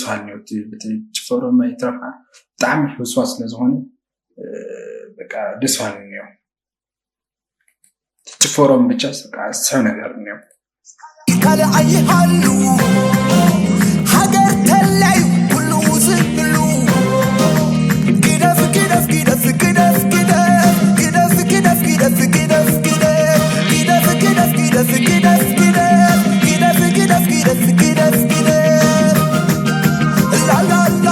ተስፋ ኣለኒ። እቲ በተለይ ጭፈሮም ኣይትረፍዓ፣ ብጣዕሚ ሕውስዋስ ስለ ዝኾነ፣ እ፣ በቃ ደስ በሃሊ እኒኦ። ጭፈሮም ብቻ በቃ ዝስሕብ ነገር እኒኦ። ካልእ ኣይሃሉ ሃገር ተለዩ ኩሉ ዝብሉ። ግደፍ፣ ግደፍ፣ ግደፍ፣ ግደፍ፣ ግደፍ። ላላላ።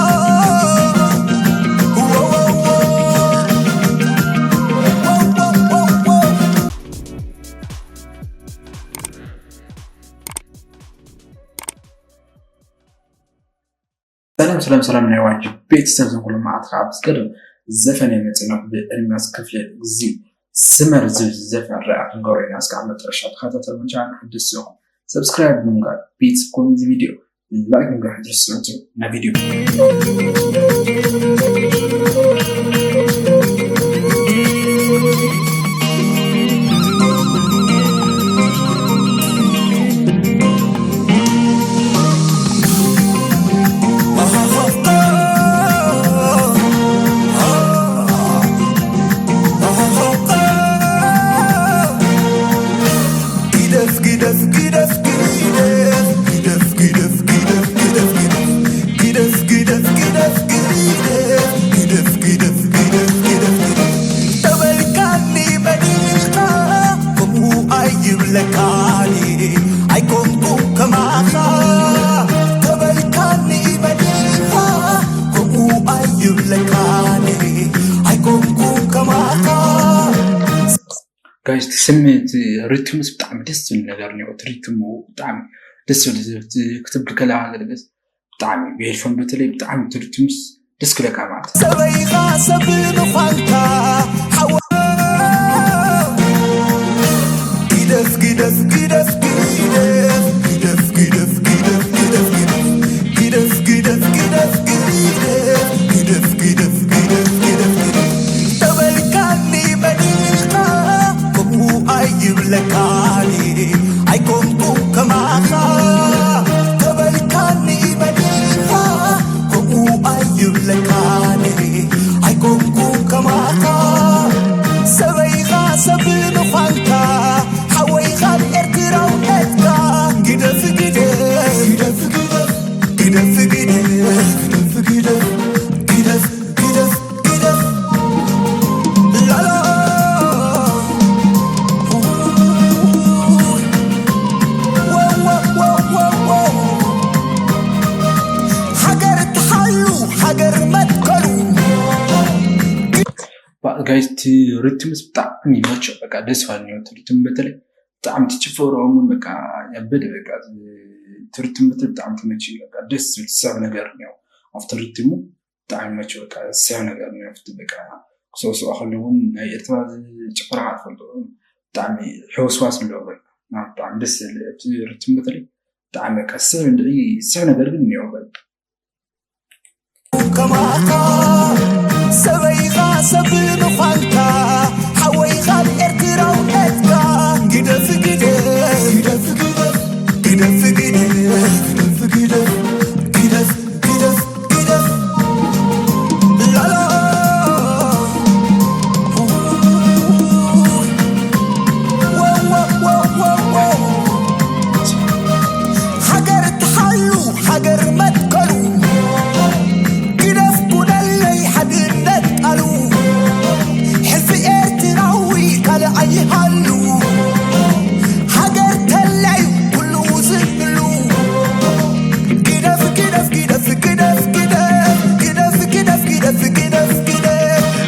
ሰላም፣ ሰላም፣ ሰላም ናይ ዋንጂ ቤተሰብ፣ ዝን ኩሉ መዓት ከዓ ብዝገርም ዘፈን የመፅና። ብእልማስ ክፍለ ግዜ ስመር ዝብል ዘፈን ርኣ ክንገብሮ ኢና። እስካብ መጨረሻ ተኸታተሉ። ቻናል ሓደስቲ ኢኹም፣ ሰብስክራይብ ብምግባር ቤተሰብ ኮኑ። እዚ ቪድዮ ላይክ ምግባር ኣይትረስዑ። ናብ ቪድዮ። ግደፍ፣ ግደፍ፣ ግደፍ፣ ግደፍ፣ ግደፍ፣ ግደፍ፣ ግደፍ፣ ግደፍ። ተበልካኒ መዲኻ ከምኡ ኣይብለካኒ፣ ኣይኮንኩ ከማኻ። ተበልካኒ መዲኻ ከምኡ ኣይብለካኒ፣ ኣይኮንኩ ከማኻ። ጋይስ፣ እቲ ስሜት ሪትምስ ብጣዕሚ ደስ ዝብል ነገር እኒኦ። እቲ ሪትሙ ብጣዕሚ ደስ ዝብል፣ እቲ ክትብል ከለኻ ገለገስ ብጣዕሚ ብሄድፎን በተለይ ብጣዕሚ እቲ ሪትምስ ደስ ክብለካ ማለት እዩ። ሰበይኻ ሰብ ምዃንካ ሓወ-፣ ግደፍ፣ ግደፍ፣ ግደፍ፣ ግደፍ፣ ግደፍ፣ ግደፍ፣ ግደፍ፣ ግደፍ፣ ግደፍ፣ ግደፍ፣ ግደፍ፣ ግደፍ፣ ግደፍ፣ ግደፍ፣ ግደፍ፣ ግደፍ። ተበልካኒ መዲኻ ከምኡ ኣይብለካኒ፣ ኣይኮንኩ ከማኻ። ተበልካኒ መዲኻ ከምኡ ኣይብለካኒ፣ ኣይኮንኩ ከማኻ። ሰበይኻ ሰብ ምዃንካ ሓወይኻ ኤርትራውነትካ። ግደፍ፣ ግደፍ፣ ግደፍ፣ ግደፍ፣ ግደፍ፣ ግደፍ፣ ግደፍ፣ ግደፍ፣ ግደፍ፣ ግደፍ፣ ግደፍ። ላላ። ወው፣ ወው፣ ወው፣ ወው፣ ወው። ሃገር ትሓሉ፣ ሃገር መትከሉ። ባ-፣ ጋይስ፣ እቲ ሪትምስ ብጣዕሚ ይመችእ። በቃ ደስ በሃሊ ነው እቲ ሪትም፣ በተለይ ብጣዕሚ ትጭፈርኦም እውን በቃ ያበደ። በቃ እቲ ሪትም በተለይ ብጣዕሚ ትመችእ። በቃ ደስ ዝብል ሰብ ነገር ነው ኣብቲ ሪትሙ። ብጣዕሚ ይመችእ። በቃ ሰብ ነገር ነው ኣብቲ በቃ ክሰስኦ ከለዉ እውን ናይ ኤርትራ ጭፈራ ትፈልጦ ብጣዕሚ ሕውስዋስ ኣለዎ። በቃ እና ብጣዕሚ ደስ ዝብል እቲ ሪትም በተለይ ብጣዕሚ በቃ ሰብ እንድዒ ሰብ ነገር ግን እኒኦ በቃ። ከማኻ ሰበይኻ ሰብ ምዃንካ ሓወይኻ ኤርትራውነትካ። ግደፍ፣ ግደፍ፣ ግደፍ፣ ግደፍ፣ ግደፍ፣ ግደፍ፣ ግደፍ፣ ግደፍ፣ ግደፍ፣ ግደፍ። ላላ። ወው፣ ወው፣ ወው፣ ወው፣ ወው። ሃገር ትሓሉ፣ ሃገር መትከሉ። ግደፍ ኩነለይ ሓድነት ቃሉ። ሕልፊ ኤርትራዊ ካልእ ኣይሃሉ። ሃገር ተለዩ ኩሉ ዝብሉ። ግደፍ፣ ግደፍ፣ ግደፍ፣ ግደፍ፣ ግደፍ፣ ግደፍ፣ ግደፍ፣ ግደፍ፣ ግደፍ፣ ግደፍ፣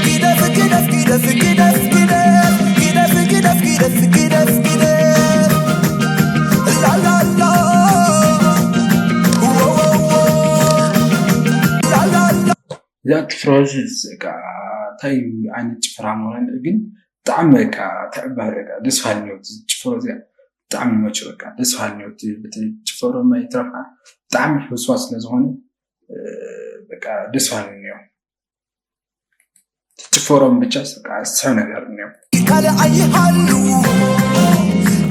ግደፍ፣ ግደፍ፣ ግደፍ፣ ግደፍ፣ ግደፍ፣ ግደፍ፣ ግደፍ፣ ግደፍ፣ ግደፍ፣ ግደፍ። ላላላ። ዎ፣ ዎ፣ ዎ። ላላላ። እዛ ጭፍራ እዚ በቃ እንታይ ዓይነት ጭፍራ ምዃና ግን ብጣዕሚ በቃ ትዕበ በቃ ደስ በሃሊ ነው። እቲ ጭፍራ እዚኣ ብጣዕሚ ይመችእ በቃ ደስ በሃሊ ነው። እቲ በተለይ ጭፈሮም ኣይትረፍዓ ብጣዕሚ ሕውስዋስ ስለ ዝኾነ፣ እ፣ በቃ ደስ በሃሊ ነው። ጭፈሮም ብቻ በቃ ዝስሕብ ነገር እኒኦ። ካልእ ኣይሃሉ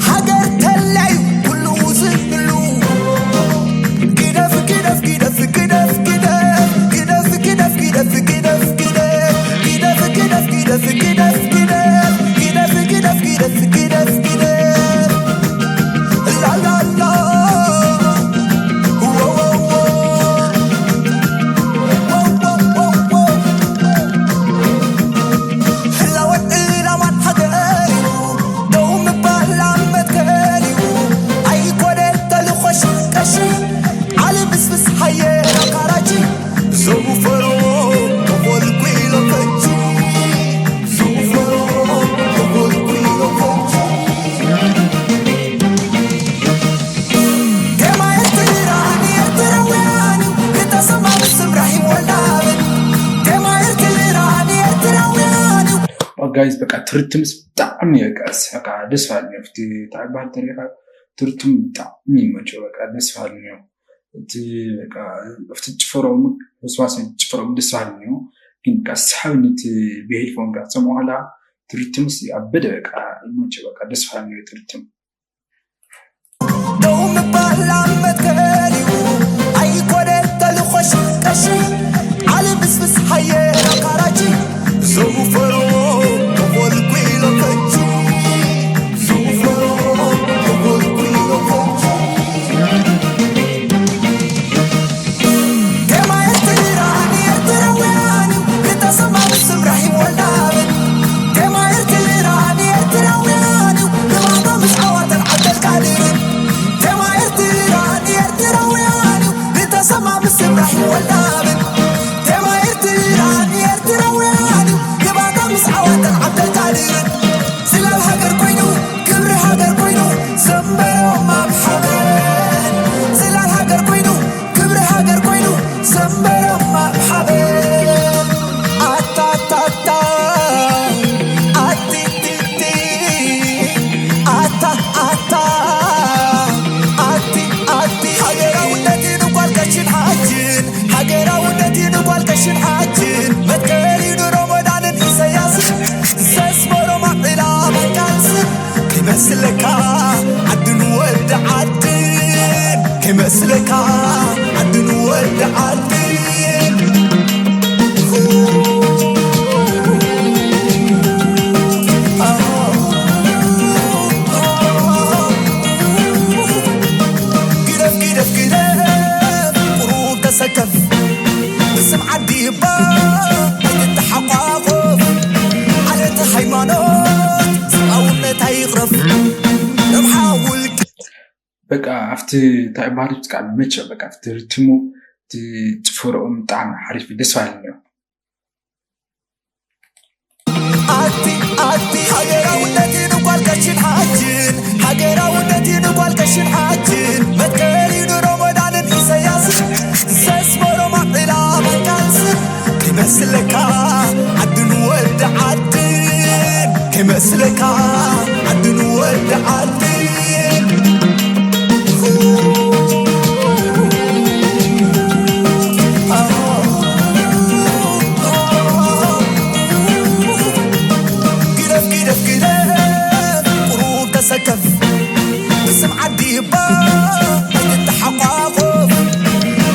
ሃገር ተለዩ ኩሉ ዝብሉ። ግደፍ፣ ግደፍ፣ ግደፍ፣ ግደፍ፣ ጋይስ በቃ ትርትምስ ብጣዕሚ በቃ እስሕቃ ደስ ባልኒ። ኣብቲ ታዕባል ተሪኻ ትርትም ብጣዕሚ ይመቸው በቃ ደስ ባልኒ። እቲ በቃ ኣብቲ ጭፈሮም ወስዋስ ጭፈሮም ደስ ባልኒ። ግን በቃ ሰሓብኒ እቲ ብሄድፎን ጋር ሰምዖ ከላ ትርትምስ ኣበደ በቃ ይመቸው በቃ ደስ ባልኒ ትርትም። ደው ምባል ኣብ መትከል እዩ ኣይኮነ ተልኾሽ ቀሺ ዓሊ ብስብስ ሃየ ኣካራጂ ዘውፈሮ ተኾልኩ ኢሎ ፈጂ ዘውፈሮ ተኾልኩ ኢሎ ፈጂ ቴማ ኤርትራ ንኤርትራውያን እዩ ዝተሰማ ምስ እብራሂም ወልዳብን ቴማ ኤርትራ ንኤርትራውያን እዩ ንባታ ምስ ዓዋተን ዓብደልቃድርን ቴማ ኤርትራ ንኤርትራውያን እዩ ዝተሰማ ምስ እብራሂም ወልዳብን ቴማ ኤርትራ ንኤርትራውያን እዩ ንባታ ምስ ዓዋተን ዓብደልቃድርን ጽላል ሃገር ኮይኑ ክብሪ ሃገር ኮይኑ ዘንበሮም ኣብ ሓበን ጽላል ሃገር ኮይኑ ክብሪ ሃገር ኮይኑ ዘንበሮም ኣብ ሓበን ኣታታታ ኣቲቲቲ ኣታ ኣታ ኣቲ ኣቲ ሃገራውነት ንጓል ቀሽን ሓጅን ሃገራውነት ንጓል ቀሽን ሓጅን መትከል እዩ ንሮሞዳንን ኢሰያስን ዘስመሮም ኣቕላ ባንካልስን ከይመስለካ ዓድን ወዲ ዓድን ከይመስለካ ዓድን ወዲ ዓድን ግደፍ ግደፍ ግደፍ ቁሩብ ተሰከፍ ብስም ዓዲ እባ ኣይትተሓቋቆፍ ዓሌት ሃይማኖት ሰብኣውነት ኣይቕረፍ ረብሓ ውልቂ በቃ ኣብቲ እንታይ ባህሪ ብቃ መቸ በቃ ኣብቲ ርትሙ እቲ ጭፈርኦም ብጣዕሚ ሓሪፍ ደስ ባሃሊ ነይሩ። ኣቲ ኣቲ ሃገራውነት ንጓል ቀሽን ሓጅን ሃገራውነት ንጓል ቀሽን ሓጅን መትከል እዩ ንሮሞዳንን ኢሰያስን ዘስመሮም ኣቕላ ባንካልስን ከይመስለካ ዓድን ወዲ ዓድን ከይመስለካ ዓድን ወዲ ዓድን ግደፍ ግደፍ ግደፍ ቁሩብ ተሰከፍ ብስም ዓዲ እባ ኣይትተሓቋቆፍ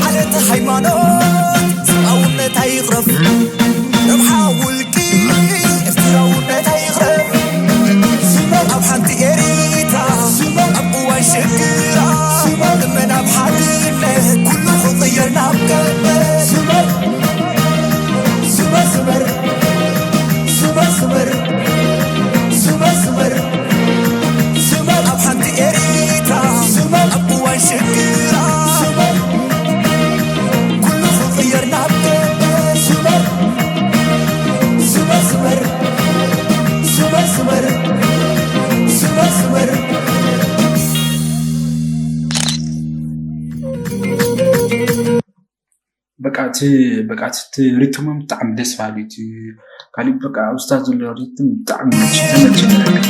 ዓሌት ሃይማኖት ሰብኣውነት ኣይቕረፍ ረብሓ ውልቂ ኤርትራውነት ኣይቕረፍ ኣብ ሓንቲ ኤሪትራ ኣብ እዋን ሽግራ እመን ኣብ ሓድነት ኩሉ ክቕየር ናብ ገነት ስበር ስበር ስበር ስበር ስበር ስበር ስበር ስበር ኣብ ሓንቲ ኤሪትራ ስበር ኣብ እዋን ሽግራ ስበር ኩሉ ክቕየር ናብ ገነት ስበር ስበር ስበር ስበር ስበር ስበር ስበር በቃ እቲ በቃ እቲ ሪትሞም ብጣዕሚ ደስ በሃሊ እቲ ካሊእ በቃ ኣብስታ ዘሎ ሪትም ብጣዕሚ ተመቸ ተመቸ በቃ።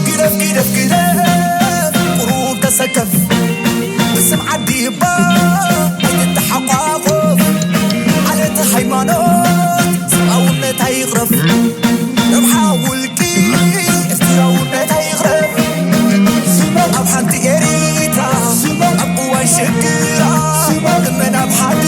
ግደፍ ግደፍ ግደፍ ቁሩብ ተሰከፍ ብስም ዓዲ እባ ኣይትተሓቋቆፍ ዓሌት ሃይማኖት ሰብኣውነት ኣይቕረፍ ረብሓ ውልቂ ኤርትራውነት ኣይቕረፍ ኣብ ሓንቲ ኤሪትራ ኣብ እዋን ሽግራ እመን ኣብ ሓደ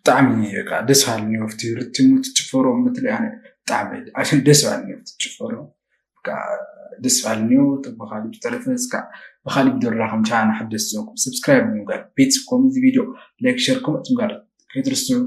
ብጣዕሚ በቃ ደስ ባልኒ ወፍቲ ርትሙ ትጭፈሮ ምትለ ኣነ ብጣዕሚ ደስ ባልኒ ወፍቲ ትጭፈሮ በቃ ደስ ባልኒ። ብኻሊድ ተረፈ እስካ ብኻሊድ ቪድዮ ራኸም ቻና ሓደስ ዘኩም ሰብስክራይብ ምግባር ቤት ኮሚቲ ቪድዮ ላይክ ሸር ኮመንት ምግባር ከይትርስዑ።